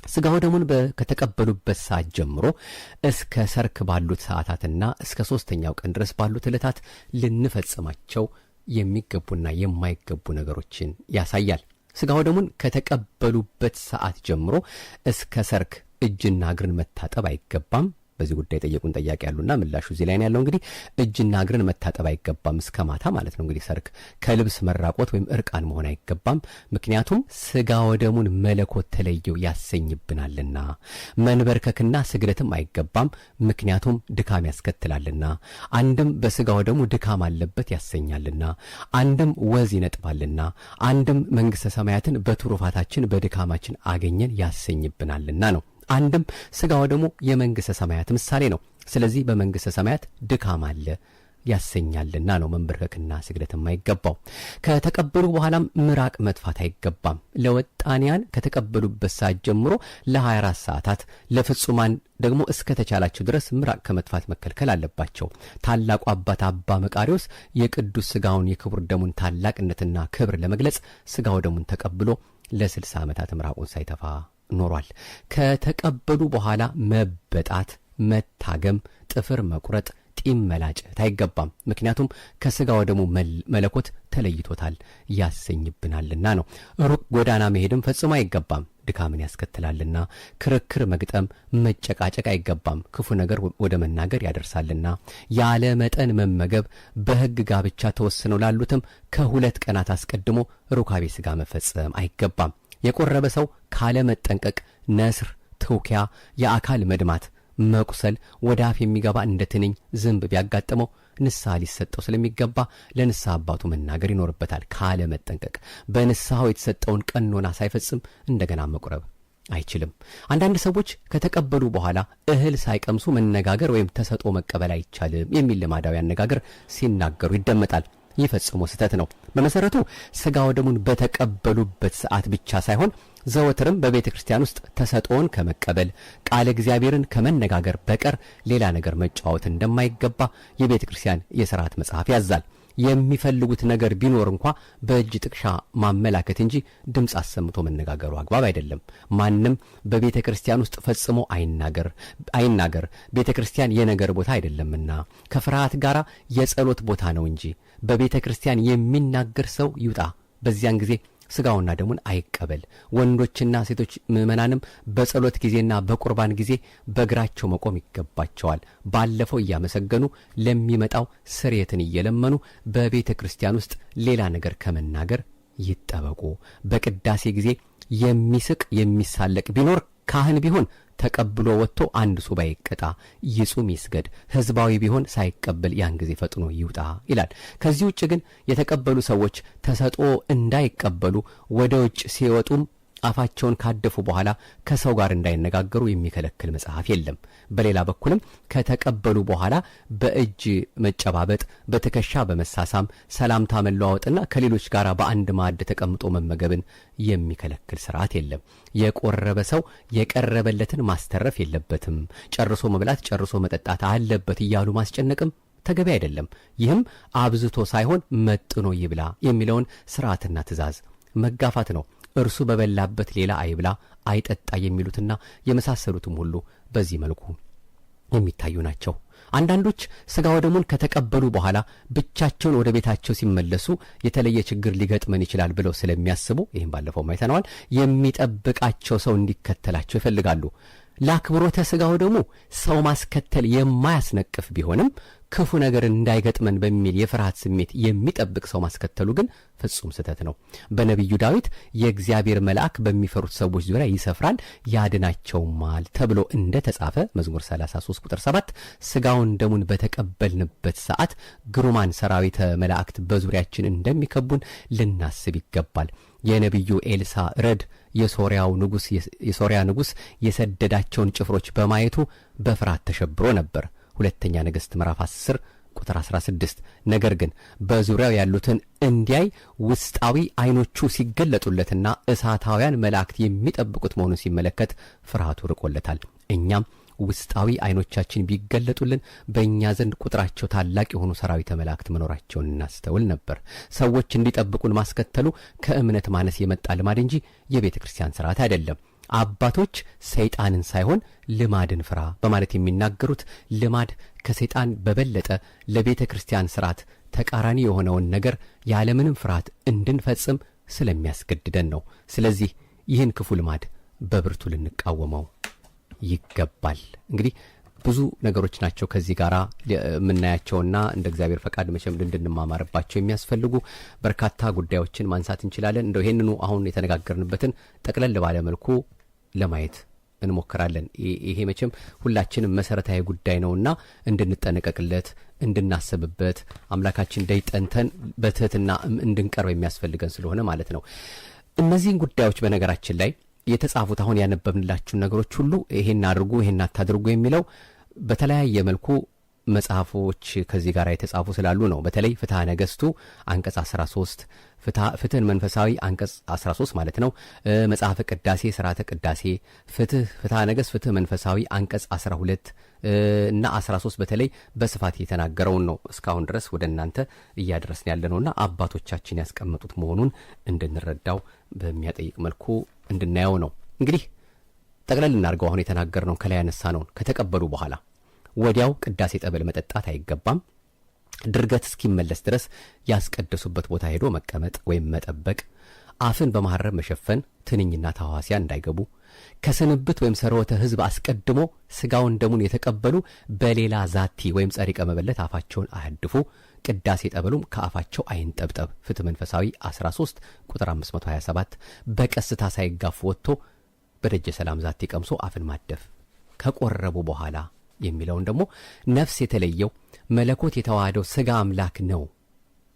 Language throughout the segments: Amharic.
ሥጋ ወደሙን ከተቀበሉበት ሰዓት ጀምሮ እስከ ሰርክ ባሉት ሰዓታትና እስከ ሦስተኛው ቀን ድረስ ባሉት ዕለታት ልንፈጽማቸው የሚገቡና የማይገቡ ነገሮችን ያሳያል። ሥጋ ወደሙን ከተቀበሉበት ሰዓት ጀምሮ እስከ ሰርክ እጅና እግርን መታጠብ አይገባም። በዚህ ጉዳይ የጠየቁን ጥያቄ ያሉና ምላሹ እዚህ ላይ ነው ያለው። እንግዲህ እጅና እግርን መታጠብ አይገባም እስከ ማታ ማለት ነው። እንግዲህ ሰርክ ከልብስ መራቆት ወይም እርቃን መሆን አይገባም። ምክንያቱም ሥጋ ወደሙን መለኮት ተለየው ያሰኝብናልና። መንበርከክና ስግደትም አይገባም። ምክንያቱም ድካም ያስከትላልና። አንድም በሥጋ ወደሙ ድካም አለበት ያሰኛልና። አንድም ወዝ ይነጥባልና። አንድም መንግሥተ ሰማያትን በትሩፋታችን በድካማችን አገኘን ያሰኝብናልና ነው። አንድም ሥጋ ወደሙ የመንግሥተ ሰማያት ምሳሌ ነው። ስለዚህ በመንግሥተ ሰማያት ድካም አለ ያሰኛልና ነው መንበርከክና ስግደት የማይገባው። ከተቀበሉ በኋላም ምራቅ መጥፋት አይገባም። ለወጣንያን ከተቀበሉበት ሰዓት ጀምሮ ለ24 ሰዓታት፣ ለፍጹማን ደግሞ እስከ ተቻላቸው ድረስ ምራቅ ከመጥፋት መከልከል አለባቸው። ታላቁ አባት አባ መቃሪዎስ የቅዱስ ሥጋውን የክቡር ደሙን ታላቅነትና ክብር ለመግለጽ ሥጋ ወደሙን ተቀብሎ ለ60 ዓመታት ምራቁን ሳይተፋ ኖሯል። ከተቀበሉ በኋላ መበጣት፣ መታገም፣ ጥፍር መቁረጥ፣ ጢም መላጨት አይገባም። ምክንያቱም ከሥጋ ወደሙ መለኮት ተለይቶታል ያሰኝብናልና ነው። ሩቅ ጎዳና መሄድም ፈጽሞ አይገባም፣ ድካምን ያስከትላልና። ክርክር መግጠም፣ መጨቃጨቅ አይገባም፣ ክፉ ነገር ወደ መናገር ያደርሳልና። ያለ መጠን መመገብ፣ በሕግ ጋብቻ ተወስነው ላሉትም ከ2 ቀናት አስቀድሞ ሩካቤ ሥጋ መፈጸም አይገባም። የቆረበ ሰው ካለ መጠንቀቅ ነስር፣ ትውኪያ፣ የአካል መድማት፣ መቁሰል፣ ወደ አፍ የሚገባ እንደ ትንኝ ዝንብ ቢያጋጥመው ንስሐ ሊሰጠው ስለሚገባ ለንስሐ አባቱ መናገር ይኖርበታል። ካለ መጠንቀቅ በንስሐው የተሰጠውን ቀኖና ሳይፈጽም እንደገና መቁረብ አይችልም። አንዳንድ ሰዎች ከተቀበሉ በኋላ እህል ሳይቀምሱ መነጋገር ወይም ተሰጥኦ መቀበል አይቻልም የሚል ልማዳዊ አነጋገር ሲናገሩ ይደመጣል። ይህ ፈጽሞ ስህተት ነው። በመሰረቱ ሥጋ ወደሙን በተቀበሉበት ሰዓት ብቻ ሳይሆን ዘወትርም በቤተ ክርስቲያን ውስጥ ተሰጥኦን ከመቀበል ቃለ እግዚአብሔርን ከመነጋገር በቀር ሌላ ነገር መጫወት እንደማይገባ የቤተ ክርስቲያን የሥርዓት መጽሐፍ ያዛል። የሚፈልጉት ነገር ቢኖር እንኳ በእጅ ጥቅሻ ማመላከት እንጂ ድምፅ አሰምቶ መነጋገሩ አግባብ አይደለም። ማንም በቤተ ክርስቲያን ውስጥ ፈጽሞ አይናገር። ቤተ ክርስቲያን የነገር ቦታ አይደለምና ከፍርሃት ጋር የጸሎት ቦታ ነው እንጂ። በቤተ ክርስቲያን የሚናገር ሰው ይውጣ፣ በዚያን ጊዜ ሥጋውና ደሙን አይቀበል። ወንዶችና ሴቶች ምእመናንም በጸሎት ጊዜና በቁርባን ጊዜ በእግራቸው መቆም ይገባቸዋል። ባለፈው እያመሰገኑ ለሚመጣው ስርየትን እየለመኑ በቤተ ክርስቲያን ውስጥ ሌላ ነገር ከመናገር ይጠበቁ። በቅዳሴ ጊዜ የሚስቅ የሚሳለቅ ቢኖር ካህን ቢሆን ተቀብሎ ወጥቶ አንድ ሱባኤ ይቀጣ፣ ይጹም፣ ይስገድ። ሕዝባዊ ቢሆን ሳይቀበል ያን ጊዜ ፈጥኖ ይውጣ ይላል። ከዚህ ውጭ ግን የተቀበሉ ሰዎች ተሰጥኦ እንዳይቀበሉ ወደ ውጭ ሲወጡም አፋቸውን ካደፉ በኋላ ከሰው ጋር እንዳይነጋገሩ የሚከለክል መጽሐፍ የለም። በሌላ በኩልም ከተቀበሉ በኋላ በእጅ መጨባበጥ፣ በትከሻ በመሳሳም ሰላምታ መለዋወጥና ከሌሎች ጋር በአንድ ማዕድ ተቀምጦ መመገብን የሚከለክል ስርዓት የለም። የቆረበ ሰው የቀረበለትን ማስተረፍ የለበትም። ጨርሶ መብላት ጨርሶ መጠጣት አለበት እያሉ ማስጨነቅም ተገቢ አይደለም። ይህም አብዝቶ ሳይሆን መጥኖ ይብላ የሚለውን ስርዓትና ትእዛዝ መጋፋት ነው። እርሱ በበላበት ሌላ አይብላ አይጠጣ የሚሉትና የመሳሰሉትም ሁሉ በዚህ መልኩ የሚታዩ ናቸው። አንዳንዶች ሥጋ ወደሙን ከተቀበሉ በኋላ ብቻቸውን ወደ ቤታቸው ሲመለሱ የተለየ ችግር ሊገጥመን ይችላል ብለው ስለሚያስቡ፣ ይህም ባለፈው አይተነዋል፣ የሚጠብቃቸው ሰው እንዲከተላቸው ይፈልጋሉ። ለአክብሮተ ሥጋ ወደሙ ሰው ማስከተል የማያስነቅፍ ቢሆንም ክፉ ነገር እንዳይገጥመን በሚል የፍርሃት ስሜት የሚጠብቅ ሰው ማስከተሉ ግን ፍጹም ስህተት ነው። በነቢዩ ዳዊት የእግዚአብሔር መልአክ በሚፈሩት ሰዎች ዙሪያ ይሰፍራል ያድናቸውማል ተብሎ እንደተጻፈ መዝሙር 33 ቁጥር 7 ሥጋውን ደሙን በተቀበልንበት ሰዓት ግሩማን ሰራዊተ መላእክት በዙሪያችን እንደሚከቡን ልናስብ ይገባል። የነቢዩ ኤልሳ ረድ የሶርያ ንጉስ የሰደዳቸውን ጭፍሮች በማየቱ በፍርሃት ተሸብሮ ነበር። ሁለተኛ ነገሥት ምዕራፍ 10 ቁጥር 16። ነገር ግን በዙሪያው ያሉትን እንዲያይ ውስጣዊ አይኖቹ ሲገለጡለትና እሳታውያን መላእክት የሚጠብቁት መሆኑን ሲመለከት ፍርሃቱ ርቆለታል። እኛም ውስጣዊ አይኖቻችን ቢገለጡልን በእኛ ዘንድ ቁጥራቸው ታላቅ የሆኑ ሰራዊተ መላእክት መኖራቸውን እናስተውል ነበር። ሰዎች እንዲጠብቁን ማስከተሉ ከእምነት ማነስ የመጣ ልማድ እንጂ የቤተ ክርስቲያን ስርዓት አይደለም። አባቶች ሰይጣንን ሳይሆን ልማድን ፍራ በማለት የሚናገሩት ልማድ ከሰይጣን በበለጠ ለቤተ ክርስቲያን ሥርዓት ተቃራኒ የሆነውን ነገር ያለምንም ፍርሃት እንድንፈጽም ስለሚያስገድደን ነው። ስለዚህ ይህን ክፉ ልማድ በብርቱ ልንቃወመው ይገባል። እንግዲህ ብዙ ነገሮች ናቸው ከዚህ ጋር የምናያቸውና እንደ እግዚአብሔር ፈቃድ መቼም እንድንማማርባቸው የሚያስፈልጉ በርካታ ጉዳዮችን ማንሳት እንችላለን። እንደው ይሄንኑ አሁን የተነጋገርንበትን ጠቅለል ባለ መልኩ ለማየት እንሞክራለን። ይሄ መቼም ሁላችንም መሰረታዊ ጉዳይ ነውና እንድንጠነቀቅለት፣ እንድናስብበት፣ አምላካችን ደይጠንተን በትህትና እንድንቀርብ የሚያስፈልገን ስለሆነ ማለት ነው። እነዚህን ጉዳዮች በነገራችን ላይ የተጻፉት አሁን ያነበብንላችሁን ነገሮች ሁሉ ይሄን አድርጉ፣ ይሄን አታድርጉ የሚለው በተለያየ መልኩ መጽሐፎች ከዚህ ጋር የተጻፉ ስላሉ ነው። በተለይ ፍትሐ ነገሥቱ አንቀጽ 13፣ ፍትህን መንፈሳዊ አንቀጽ 13 ማለት ነው። መጽሐፈ ቅዳሴ፣ ስርዓተ ቅዳሴ፣ ፍትሐ ነገሥት፣ ፍትህ መንፈሳዊ አንቀጽ 12 እና 13 በተለይ በስፋት የተናገረውን ነው እስካሁን ድረስ ወደ እናንተ እያደረስን ያለ ነውና አባቶቻችን ያስቀመጡት መሆኑን እንድንረዳው በሚያጠይቅ መልኩ እንድናየው ነው። እንግዲህ ጠቅለል እናድርገው። አሁን የተናገርነውን ከላይ ያነሳነውን ከተቀበሉ በኋላ ወዲያው ቅዳሴ ጠበል መጠጣት አይገባም። ድርገት እስኪመለስ ድረስ ያስቀደሱበት ቦታ ሄዶ መቀመጥ ወይም መጠበቅ፣ አፍን በመሐረብ መሸፈን፣ ትንኝና ተህዋሲያን እንዳይገቡ፣ ከስንብት ወይም ሰርወተ ሕዝብ አስቀድሞ ስጋውን ደሙን የተቀበሉ በሌላ ዛቲ ወይም ጸሪቀ መበለት አፋቸውን አያድፉ፣ ቅዳሴ ጠበሉም ከአፋቸው አይንጠብጠብ። ፍትሕ መንፈሳዊ 13 ቁጥር 527። በቀስታ ሳይጋፉ ወጥቶ በደጀ ሰላም ዛቲ ቀምሶ አፍን ማደፍ። ከቆረቡ በኋላ የሚለውን ደግሞ ነፍስ የተለየው መለኮት የተዋሃደው ስጋ አምላክ ነው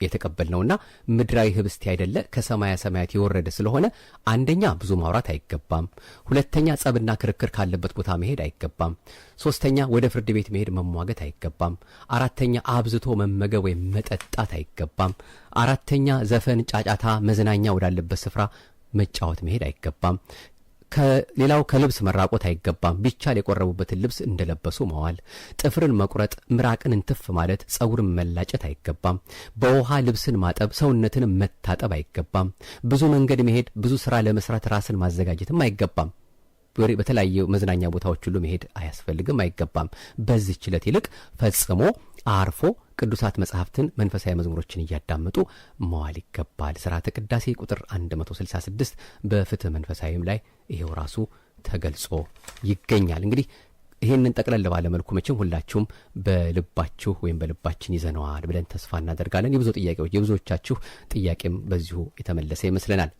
የተቀበልነውና ምድራዊ ህብስት አይደለ ከሰማያ ሰማያት የወረደ ስለሆነ አንደኛ ብዙ ማውራት አይገባም። ሁለተኛ ጸብና ክርክር ካለበት ቦታ መሄድ አይገባም። ሶስተኛ ወደ ፍርድ ቤት መሄድ መሟገት አይገባም። አራተኛ አብዝቶ መመገብ ወይም መጠጣት አይገባም። አራተኛ ዘፈን፣ ጫጫታ፣ መዝናኛ ወዳለበት ስፍራ መጫወት መሄድ አይገባም። ከሌላው ከልብስ መራቆት አይገባም። ቢቻል የቆረቡበትን ልብስ እንደለበሱ መዋል። ጥፍርን መቁረጥ፣ ምራቅን እንትፍ ማለት፣ ጸጉርን መላጨት አይገባም። በውሃ ልብስን ማጠብ፣ ሰውነትን መታጠብ አይገባም። ብዙ መንገድ መሄድ፣ ብዙ ስራ ለመስራት ራስን ማዘጋጀትም አይገባም። በተለያዩ መዝናኛ ቦታዎች ሁሉ መሄድ አያስፈልግም፣ አይገባም። በዚህች ዕለት ይልቅ ፈጽሞ አርፎ ቅዱሳት መጽሐፍትን፣ መንፈሳዊ መዝሙሮችን እያዳመጡ መዋል ይገባል። ስርዓተ ቅዳሴ ቁጥር 166 በፍትህ መንፈሳዊም ላይ ይሄው ራሱ ተገልጾ ይገኛል። እንግዲህ ይህንን ጠቅለል ባለ መልኩ መቼም ሁላችሁም በልባችሁ ወይም በልባችን ይዘነዋል ብለን ተስፋ እናደርጋለን። የብዙ ጥያቄዎች የብዙዎቻችሁ ጥያቄም በዚሁ የተመለሰ ይመስለናል።